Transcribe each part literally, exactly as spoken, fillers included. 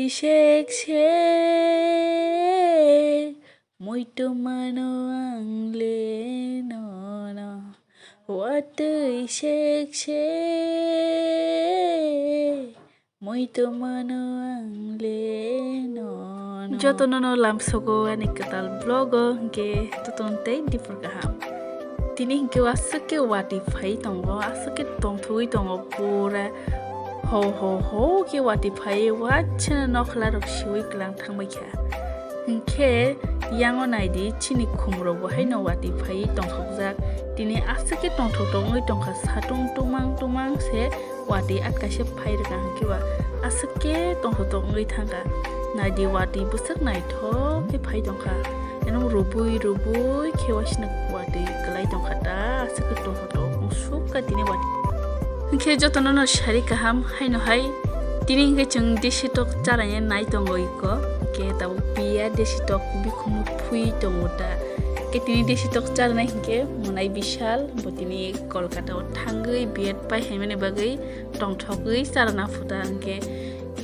Sek se, muitu mano ang le nono. Watwi sek se, muitu mano ang le nono. Jotono no lamsogo ani kwtal vlog o, hwnkhe jotono tei dipor kaham. Tini hwnkhe aswk khe watwi phai tongo, aswk khe tongthogwi tongo pura. Ho ho ho khe watwi phai, wachana nokla rok siwi kwlang thangbai kha. Hwnkhe yango naidi, chini khumrok bo haino watwi phai tongthokjak. Tini aswk khe tongthok tongwi tongkha, satung tumang tumang se watwi atkaisa phai rwkha, hwnkhe ba aswk khe tongthok tongwi thangkha. Naidi, watwi bwswk naithok khe phai tongkha. Eno rubui rubui khe waisino watwi kwlai tongkha ta, aswk khe tongthok tongwi sukha tini watwi. Hwnkhe jotono no sari kaham haino hai, tini hwnkhe chwng desi tok charaina nai tongo iko, hwnkhe tabuk piya desi tok bikhumu phui tongo ta. Hwnkhe tini desi tok charanai hwnkhe mwnai Bishal, bo tini Kolkata o thangwi B Ed pai haimani bagwi tongthokgwi charana phuta, hwnkhe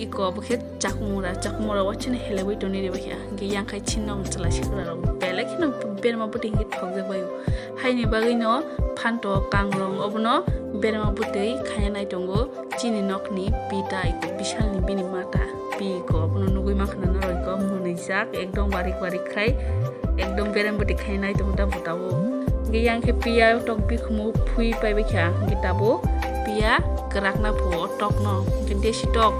iko bo khe chakmura, chakmura wachino helebwi tongni ri bakha, hwnkhe yang khai chinno chwla sikwrarok belai kheno berma bwtwi hwnkhe thokjak baio. Haini bagwino phanto kangrong obono berma bwtwi khaina nai tongo chini nokni pita iko Bishalni bini mata. Pi iko abono nugwi mankha na norok iko mwnwijak ekdom warik warik khai ekdom berem bwtwi khai nai tongo ta bo tabuk. Hwnkhe yang khe piya tok bikhumu phui pai baikha hwnkhe tabuk piya kwrak na phuo o tok no hwnkhe desi tok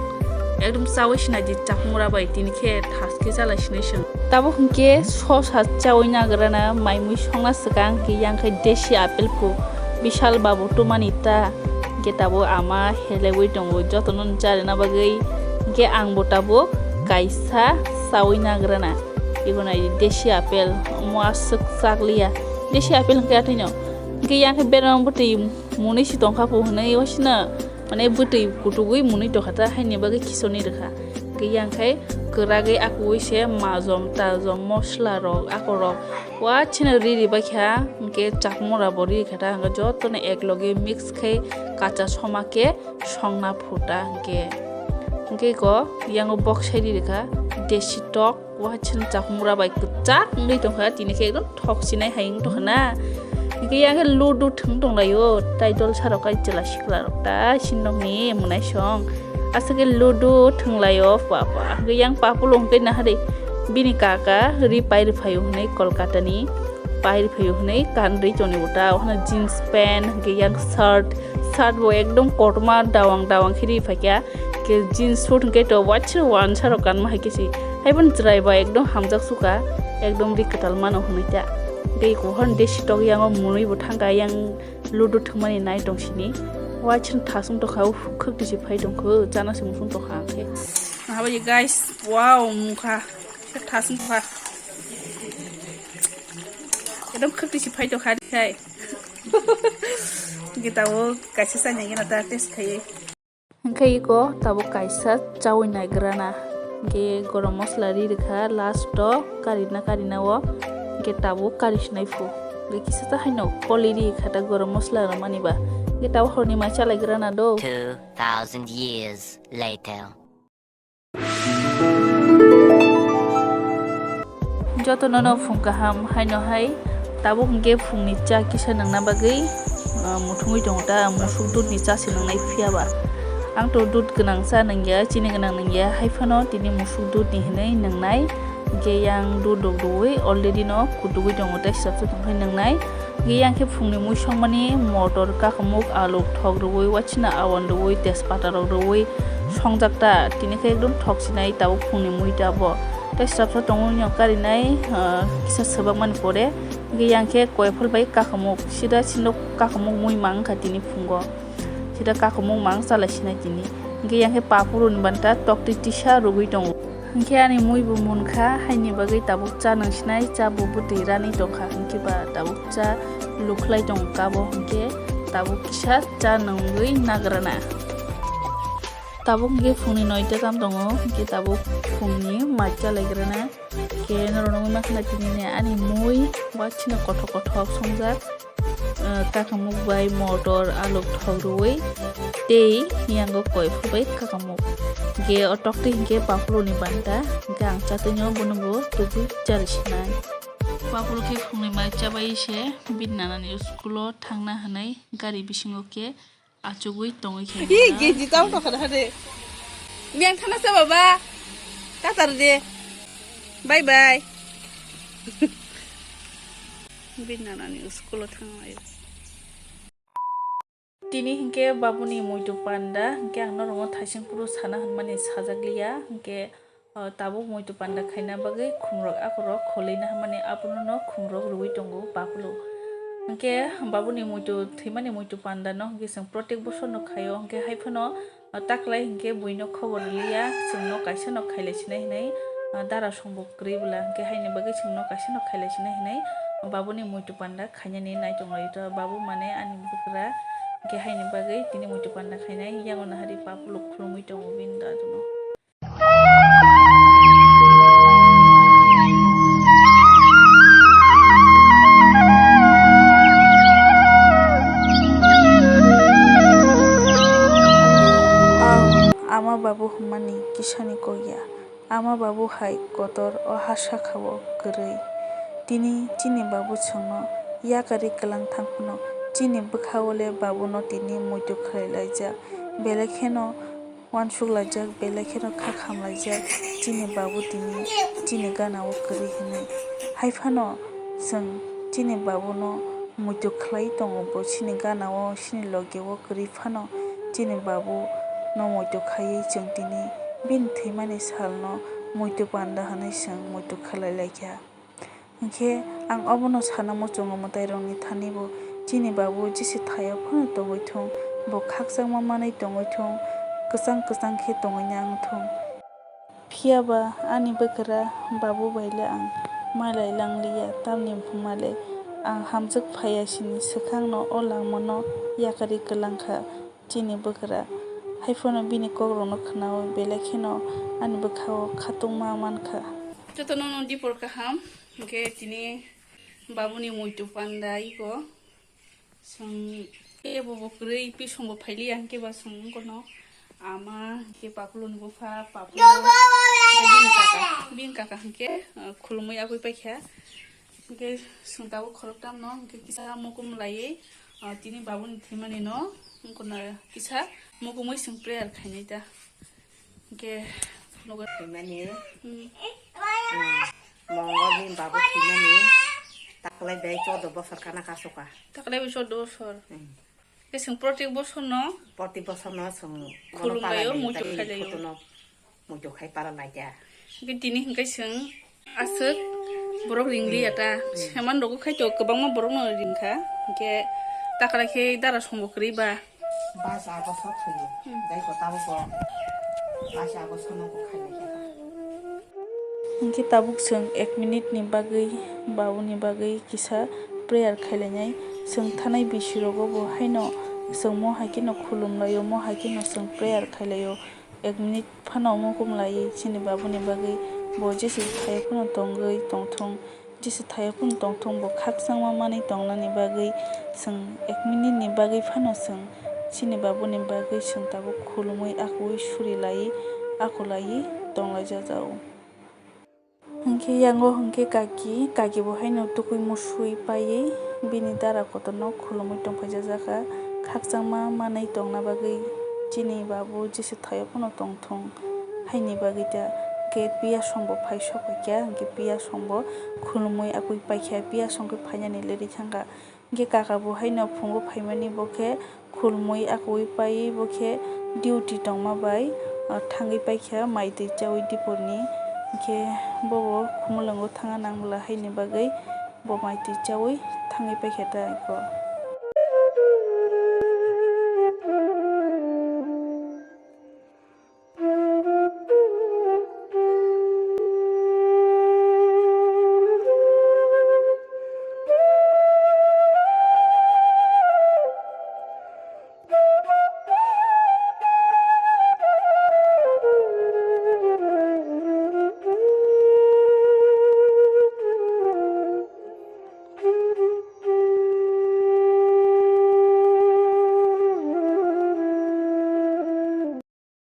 ekdom chaui sinai di chakmura bai tini khe thas khe chalai sinai chwng. Tabuk hwnkhe sosa chaui nagra na mai mui songna swkang hwnkhe yang khe desi apple phu Bishal babu tumani ta. Hwnkhe tabuk ama helebwi tongo jotono charina bagwi. Hwnkhe ang bo tabuk kaisa chaui nagrana. Ego nai desi apple, omo aswk chakliya. Desi apple hwnkhe athaino. Hwnkhe yang khe berma bwtwi mwnwi si tongkha phu hwnwi wasino, mane bwtwi kutugwi mwnwi tongkha ta, haini bagwi khisoni rwkha. Hwnkhe yang khai kwragwi akugwi se majom tajom mosla rok akorok wachino riri baikha, hwnkhe chakmura bo riri kha ta, hwnkhe jotono ekloge mix khai kacha soma khe songna phuta hwnkhe. Hwnkhe iko yango boksai riri kha desi tok, wachino chakmura bai kwchak wngwi tongkha, tini khe ekdom thok sinai hai wng tongkha na. Hwnkhe yang khe ludu thwng tonglaio, tai dol sarok kai chwla sikla rok ta sinokni mwnai song. Aswk khe ludu thwnglaio papa. Hwnkhe yang papulo hwnkhe naharwi bini kaka ri pai rwphaio hwnwi Kolkata ni pai rwphaio hwnwi kanrwi toni bo ta. Ohno jeans pant hwnkhe yang shirt, shirt bo ekdom kotorma dawang dawang khe ri phaikha. Khe jeans suit hwnkhe to waisa wansa rok kanma hai khe se. Haiphano chwrai ba ekdom hamjak suka, ekdom ri kwtal mano hwnwi ta. Tei kuhor desi tok yango mwnwi bo thangkha, yang ludu thwngmani nai tong sini. Waisa thasung tokha, khwk tisi phai tongkho, chana se muchung tokha ang khe. Habai guys, wow, mukha. Thasung tokha. Ekdom khwk tisi phai tokha khai. Kita o kaisa chani gina ta test khai. Hwnkhe iko tabuk kaisa chaui naigrana. Hwnkhe gorom mosla ri rwkha last o karina karina o. Hwnkhe tabuk kari sinai phu. Hwnkhe kisa ta haino koli ri kha ta gorom mosla rwmani ba. Hwnkhe tabuk horni mai chalaigrana do. Two thousand years later. Jotono no phung kaham haino hai tabuk hwnkhe phungni cha kisa nangna bagwi, ah, muthungwi tongo ta, musuk dudni cha se nangnai phiya ba. Ang to dud gwnang cha nangya, chini gwnang nangya, haiphano tini musuk dudni hinwi nangnai. Hwnkhe yang dud rok rwui already no kutugwi tongo, tei swrapsa tongkhai nangnai. Hwnkhe yang khe phungni mui songmani motor, kakamuk, aluk thok rwui, wachina awan rwui, tejpata rok rwui songjak ta. Tini khe ekdom thok sinai tabuk phungni mui ta bo. Tei swrapsa tongwi no karinai, ah, kisa swbakmani pore. Hwnkhe yang khe koiphal bai kakamuk, sida sino kakamuk mui mang wngkha tini phungo. Sida kakamuk mang chalai sinai tini. Hwnkhe yang khe papuruni banta toktwi tisa rwgwi tongo. Hwnkhe ani mui bo munkha, haini bagwi tabuk cha nang sinai, cha bo bwtwi ranwi tongkha, hwnkhe ba tabuk cha lukhlai tongo kabo, hwnkhe tabuk kisa cha nangwi nagrana. Tabuk hwnkhe phungni noita tam tongo, hwnkhe tabuk phungni mai chalaigrana. Hwnkhe norok nugwi mankha na tini ani mui, wachino kothok kothok songjak. Kakamuk bai motor, aluk thok rwui tei yango koi phur bai kakamuk. Hingke o toktwi hingke papuluni banta, hingke ang chatwino bonobo tubui chari sinai. Papulu khe phungnwi mai chabai se bini nanani school o thangna hinwi gari bisingo khe achugwi tongwi khe. Hi, geji tau tokha da hade. Miyang thana se baba. Tatar de. Bye bye. Bini nanani school o thangwi. Tini hinkhe babuni muitu panda, hinkhe ang norokno thaising phuru sana hwnmani sajak liya, hinkhe, o, tabuk muitu panda khaina bagwi khumrok akorok khwlwina hwnmani abono no khumrok rwui tongo baphulu. Hinkhe babuni muitu thwimani muitu panda no hinkhe chwng protek bosor no khaio, hinkhe haiphano, o, taklai hinkhe buino khobor rwliya, chwngno kaisa no khailai sinai hinui, o, dara songbo kwrwi bwla, hinkhe haini bagwi chwngno kaisa no khailai sinai hinui babuni muitu panda khainani naitok lai to. Babu mane ani bwkra, hinkhe haini bagwi tini muitu panda khainai, yago nahari baphulu khulumui tongo bini daduno. Ang ama babu hwnmani kisani kok ya. Ama babu hai kotor o ha sakha o kwrwi. Tini chini babu chwngno yakarwi kwlang thang phano chini bwkha o le babuno tini muitu khlai laijak. Belai kheno uansuk laijak, belai kheno kha kham laijak. Chini babu tini chini gana o kwrwi hinwi. Hai phano chwng chini babuno muitu khlai tongo, bo chini gana o, chini loge o kwrwi phano chini babu no muitu khaiwi chwng tini bini thwimani salno muitu panda hwnwi chwng muitu khlai laikha. Hinkhe ang obono sana muchungo mwtairokni thani bo chini babu jesa thaio phano tongwi thung, bo khakchangma manwi tongwi thung, kwchang kwchang khe tongwi nang thung. Phiya ba ani bwkra babu bai le ang malai lang liya, tamni hwnma le ang hamjwk phaiya sini swkang no o langma no yakarwi kwlang kha chini bwkra. Hai phano bini kok rok no khwnaui belai kheno ani bwkha o khatungma man kha. Joto no no dipor kaham, hinkhe tini babuni muitu panda iko. Chwng kebo bo kwrwi, pisongbo phailiya, hinkhe ba chwng wngkha no ama, hinkhe papuloni bupha, papulu, bini kaka, bini kaka hinkhe, uh, khulumui agwi paikha. Hinkhe chwng tabuk khoroktham no, hinkhe kisa mukum laiwi, uh, tini babuni thwimani no, wngkha no kisa mukumui chwng prayer khainai ta. Hinkhe phunukgo. Thwimani. Hmm. Hmm. Mongo bini babu thwimani. Taklai bai chordo bosor kana kasoka. Taklai bai chordo bosor. Hmm. Khe chwng protek bosor no. Protek bosor no chwng khulum laio, muitu khai laio. Photo no muitu khai para laija. Hinkhe tini hinkhe chwng aswk borok ring liya ta. Hmm. Seman rogo khai to kwbangma borok no ring kha. Hinkhe taklai khe dara songbo kwrwi ba. Bus abo sok thwio. Hmm. Tei ko tabuk bo bus abo sono bo khailai kha. Hinkhe tabuk chwng ek minute ni bagwi, babuni bagwi kisa prayer khailainai. Chwng thanai bisi rogo bo haino chwng mo hai kheno khulum laio, mo hai kheno chwng prayer khailaio. Ek minute phano mukum laiwi chini babuni bagwi bo Jisu thaio phano tongwi tongthung. Jisu thaio phano tongthung, bo khakchangma manwi tongnani bagwi chwng ek minute ni bagwi phano chwng chini babuni bagwi chwng tabuk khulumui akuwi suri laiwi akulaiwi tonglaijajao. Hinkhe yango hinkhe kaki, kaki bo haino tukui musui paiwi bini dara kotorno khulumui tongphaijajakha, khakchangma manwi tongna bagwi chini babu Jisu thaio phano tongthung haini bagwi ta. Hinkhe piyasongbo phai sokphaikha, hinkhe piyasongbo khulumui akuwi paikha, piyasong khe phainani leri thangkha. Hinkhe kaka bo haino phungo phaimani, bo khe khulumui akuwi paiwi bo khe duty tongma bai, ah, thangwi paikha mai twi chaui dipor ni. Hinkhe bobo khumulwngo thangna nang bwla haini bagwi bo mai twi chaui thangwi paikha ta eko.